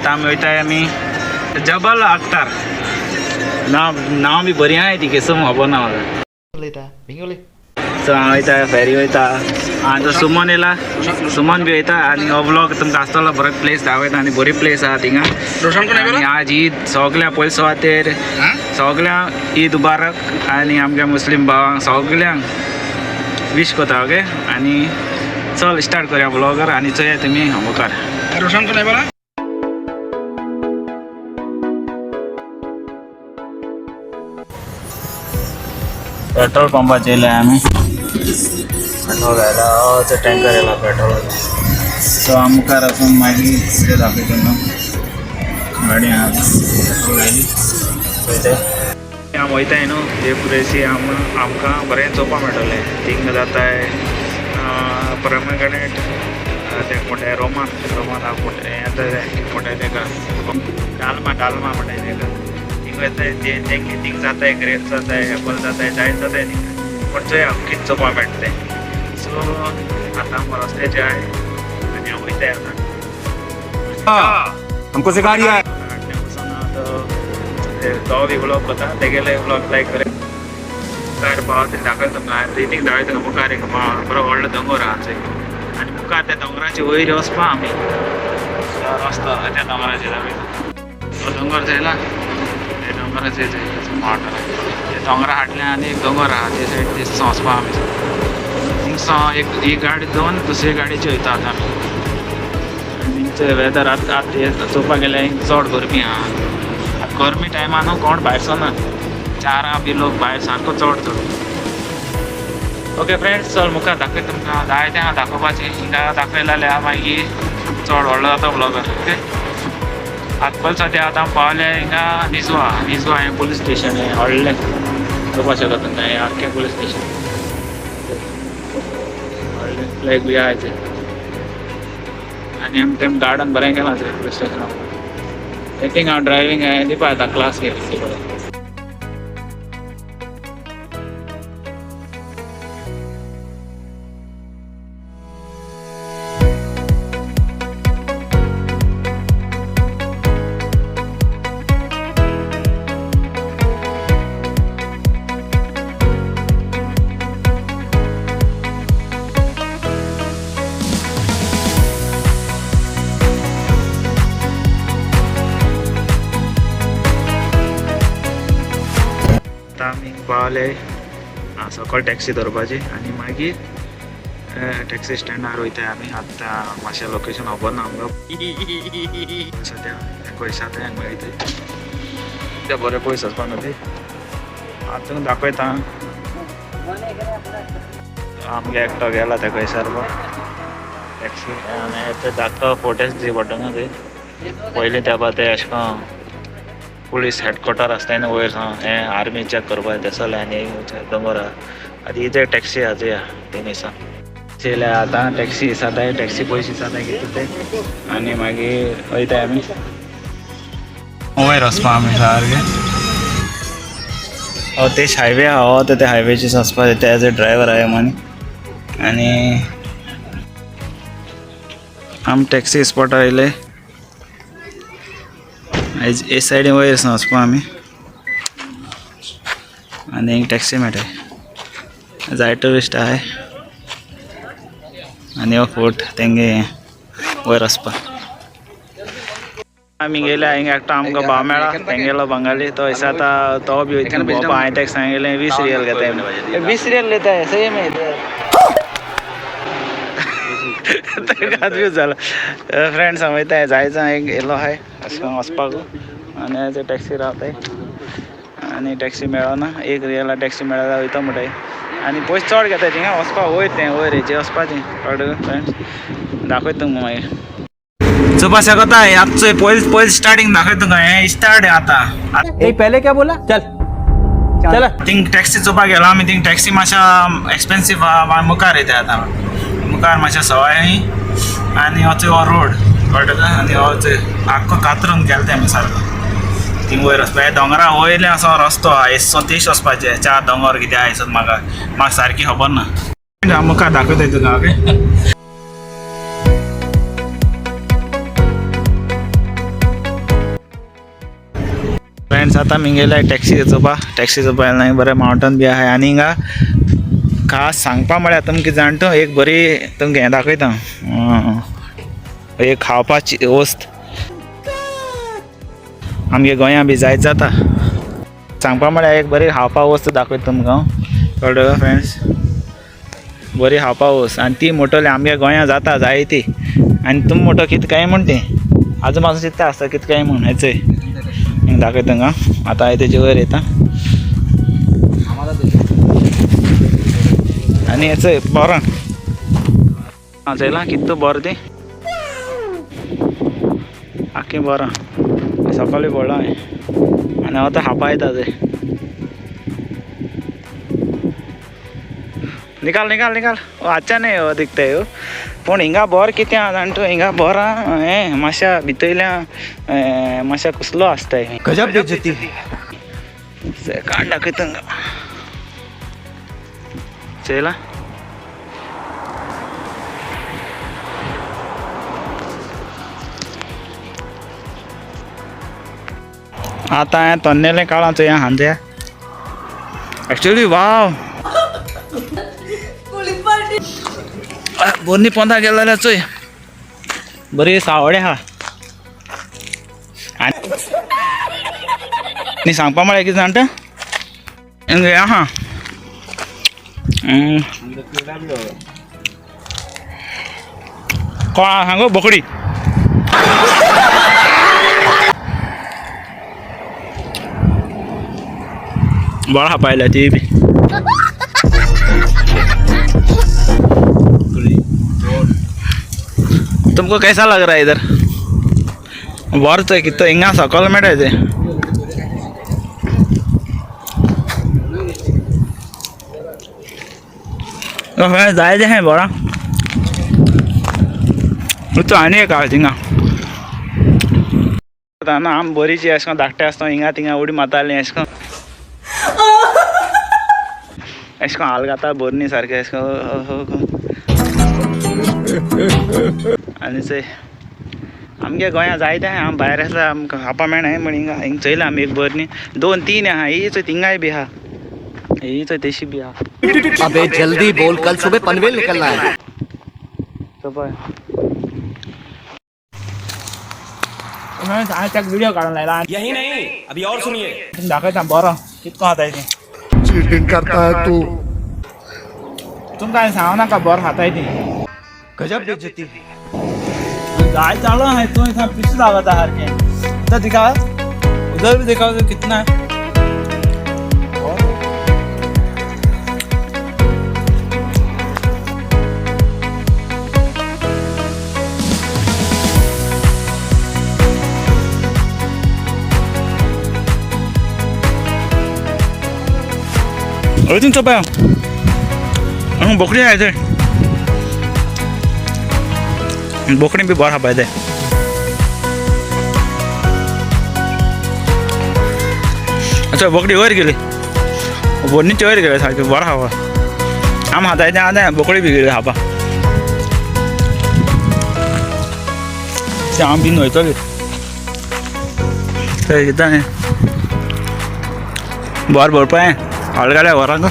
आतां आमी वयताय आमी जबल अख्तर. नांव नांव बी बरी आहाय ती केसो खबर ना म्हाका. सो हांव वयता फेरी वयता. आनी तो सुमन येयला, सुमन बी वयता. आनी हो व्लॉग तुमकां आसतलो बरो प्लेस दाखयता आनी बरी प्लेस आहा थिंगा. आनी आज ईद सगल्या पयले सुवातेर सगळ्यांक ईद मुबारक आनी आमच्या मुस्लीम भावांक सगल्यांक विश करता. ओके, आनी चल स्टार्ट करूया व्लॉगर आनी चोया तुमी मुखार. पेट्रोल पंपाचेर येयले आमी, पेट्रोल घायला. ते टँकर येयला पेट्रोलाचो. सो आमी मुखार वचून मागीर कितें दाखयता तुमकां. गाडी आहा, पेट्रोल घायली, वयताय आमी. वयताय न्हू जे प्लेसी आमकां बरें चोवपा मेळटलें. थिंग जाताय परमगणेट तेका म्हणटाय, रोमान रोमान म्हणटा हें आतां कितें म्हणटाय तेका, डालमा डालमा म्हणटाय तेका. थिंग वयताय ते थिंग जाताय, ग्रेप्स जाताय, एपल जाताय, जायत जाताय थिंगा. पूण चोया कितें चोवपा मेळटा तें. सो आतां आमकां रस्त्याचे आहाय आनी हांव वयताय आतां. हमको सिखा रिया है. वचून तो बी व्लॉग करता, तेगेले व्लॉग लायक करे. मुखार पावत तरी दाखयता तुमकां. थिंग दाखयता मुखार एक बरो व्हडलो दोंगर आहा थंय आनी मुखार त्या दोंगराचे वयर वचपा आमी. रस्तो त्या दोंगराचेर दाखयता. तो दोंगर चोयला, ते दोंगराचेर मोटर ते दोंगरा फाटल्यान आनी एक दोंगर आहा ते सायड थंयसर वचपा आमी. थिंगसो एक ही गाडी दोन दुसरी गाडयेची वयता आतां आमी. आनी वेदर आतां आतां चोवपाक गेल्यार चड गरमी आहा. आतां गरमी टायमार न्हू कोण भायर सरना, चारां बी लोक भायर सारको चड चड. ओके फ्रेंड्स, चल मुखार दाखयता तुमकां. जायतें आहा दाखोवपाचें. हिंगा दाखयलें जाल्यार मागीर चड व्हडलो जाता व्लॉगर. ओके, आतां पयलीं सद्या आतां पावले हिंगा निजवा. निजवा हें पुलीस स्टेशन हें व्हडलें चोवपाक शकता तुमकां. हें आख्खें पुलीस स्टेशन व्हडलें, फ्लॅग बी आहा थंय. आनी आमी तेम गार्डन बरें केलां थंय पुलीस स्टेशनाक. थिंग हांव ड्रायव्हींग हें दिवपा येता क्लास घेतली बरें. आतां आमी पावले सकयल टॅक्सी धरपाची आनी मागीर टॅक्सी स्टँडार वयताय आमी. आतां मातशें लोकेशन खबर ना आमकां सद्या. पयस आतां हांगा वयताय ते बरें पयस वचपा न्हू ते. आतां दाखयता, आमगे एकटो गेला ते खंयसर टॅक्सी आनी ते धाकटो फोटेज दी पडटा न्हू ते. पयलीं तेंपार ते अशें करून पुलीस हेडक्वॉर्टर आसताय न्हू वयर हें आर्मी चॅक करपाक तेसले. आनी दोंगर आहा. आतां ही जे टॅक्सी आहा चोया तीन दिसा येयल्या. आतां टॅक्सी दिसाताय, टॅक्सी पयशे दिसाताय कितें ते आनी मागीर वयताय आमी वयर वचपा आमी सारके. हो तेश हायवे आहा, हो ते हायवेचेर वचपा. ते एज अ ड्रायव्हर आहा मनी. आनी आमी टॅक्सी स्पॉटार येयले. हे सायडीन वयर वचपा आमी आनी एक टॅक्सी मेळटाय. जाय ट्युरिस्ट आहाय आनी हो फोर्ट तेंगे वयर वचपा आमी गेले. हिंगा एकटो आमकां भाव मेळ्ळा तेंगेलो बंगाली. तो दिसता तो बी वयता भोंवपा. हांवें ताका सांगिल्लें 20 रियल घेताय, 20 रियल लेता है सही में. कन्फ्यूज जालो. फ्रेंड्स, हांव वयता जायचा एक येयलो आहाय अशें करून वचपाक आनी एज टॅक्सी रावताय आनी टॅक्सी मेळना. 1 रियला टॅक्सी मेळ्ळा जाल्यार वयता म्हणटाय आनी पयशे चड घेताय थिंगा वचपाक. वयर तें वयर हेचेर वचपाचें. कळ्ळें फ्रेंड्स, दाखयता तुमकां मागीर. चोवपा शकता आतां पयलीं पयलीं स्टार्टींग दाखयता तुमकां. हें स्टार्ट आतां. नहीं, पहले क्या बोला? चल चल. थिंग टॅक्सी चोवपाक गेलो आमी. थिंग टॅक्सी मातशा एक्सपेन्सीव आहा. मुखार येता आतां, मुखार मातशें सवाय आनी हो हो रोड कळटा तुका. आनी हो आख्खो कातरून गेले तें आमी सारको थिंग वयर वचपा. दोंगरा वयले असो रस्तो आहा, हेसो तेश वचपाचें. चार दोंगर कितें आहा हेसोत, म्हाका म्हाका सारकी खबर ना. हांव मुखार दाखयता तुका. ओके. फ्रेंड्स आतां आमी गेले टॅक्सी चोवपा. टॅक्सी चोवपा येयला बरें मावंटन बी आहा. आनी हिंगा खास सांगपा म्हळ्यार तुमकां जाण तूं एक बरी तुमकां हें दाखयता, एक खावपाची वस्त आमगे गोंया बी जायत जाता. सांगपा म्हळ्यार एक बरी खावपा वस्त दाखयता तुमकां हांव. कळ्ळें फ्रेंड्स, बरी खावपा वस्त. आनी ती मोटोली आमगे गोंया जाता जायती. आनी तुमी मोटो कितें काय म्हण ती आजून बाजू चित्ता आसता कितें काय म्हण. हेचय दाखयता तुमकां. आतां हांव तेजे वयर येता. आनी हेचय बोरां चोयलां कितू बोर ती आख्खी बोरां सकाळीं पडलां हांवें आनी हांव आतां खावपा येता ते. निकाल निकाल निकाल. वो अच्छा नहीं हो दिखता है वो. पूण हिंगा बोर कितें आहा जाण तूं, हिंगा बोर आहा हें मातशा भितयल्या मातशा कसलो आसता. गजब बेइज्जती है. काड दाखयता तुमकां. चोयलां आतां हांवें तन्नेलें काळां चोया हांजे. एक्चुली वाव बोरनी पोंदा गेले जाल्यार चोय बरी सावडे आहा. आनी सांगपा म्हळ्यार कितें जाणा हें आहा कोण आहा सांगू, बोकडी. बरो खापायल्या ती बी. तुमको कैसा लग रहा है इधर? बरें चोय कितें हिंगा सकयल मेळटा तें. जाय तें बोरां. तो आनी एक आहा थिंगा. ना आम बरीची अशें करून धाकटे आसतना हिंगा थिंगा उडी मारतालीं. अशें करून अशें करून हाल घाता बोरनी सारकें अशें करून. आनी चोय आमगे गोंया जायते आहा. आम भायर आसल्यार आमकां खावपा मेळना म्हण हिंगा हिंगा चोयलां आमी. एक बरनी 2 3 आहा. ही चोय थिंगाय बी आहा, ही चोय तेशी बी आहा. अबे जल्दी बोल, कल सुबह पनवेल निकलना है. चोपय हांवें ताका व्हिडिओ काडून लायला. यही नहीं, अभी और सुनिए. दाखयता बरो कितको खाताय ती. चीटिंग करता है तू. तुमकां हांवें सांगू नाका बरो खाताय ती. गजब बेइज्जती है. गाय चालू है तो इतना पीछे लागता सारकें. उधर दिखा, उधर भी दिखा तो कितना है. 어딘 쳐봐요. बोकडी आहे ते. बोकडी बी बरो खावपाक ते. अच्छा बोकडी वयर गेली, बोडणीचे वयर गेले सारकें. बरो खावपा आम खाताय तें आतां बोकडी बी गेली खावपा. ते हांव बीन वयतली थंय कितें बोर भरपा हाल घाल्या घरांक.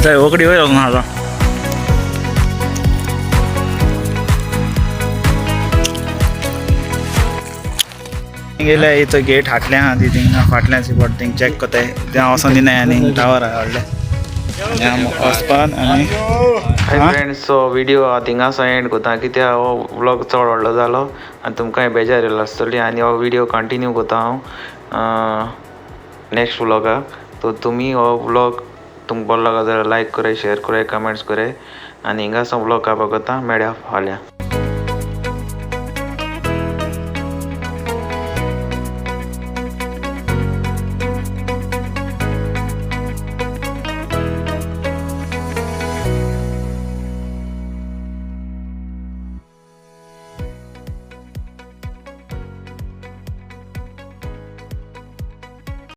थंय बोकडी वयर वचून खाता. गेले इथं गेट हाटलें आहा ती थिंगा फाटल्यान पडटा थिंग चॅक कोताय तें वचोन दिनाय. आनी टावर आहा व्हडलें वचपाक. आनी हाय फ्रेंड्स, सो व्हिडिओ हांव थिंगासो एंड कोता कित्याक हो व्लॉग चड व्हडलो जालो आनी तुमकांय बेजार येयलो आसतली. आनी हो व्हिडिओ कंटिन्यू कोता हांव नेक्स्ट व्लॉगाक. सो तुमी हो व्लॉग तुमकां बरो लागलो जाल्यार लायक कराय, शेयर कराय, कमेंट्स कराय. आनी हिंगासो व्लॉग कापा कोता. मेळया फाल्यां.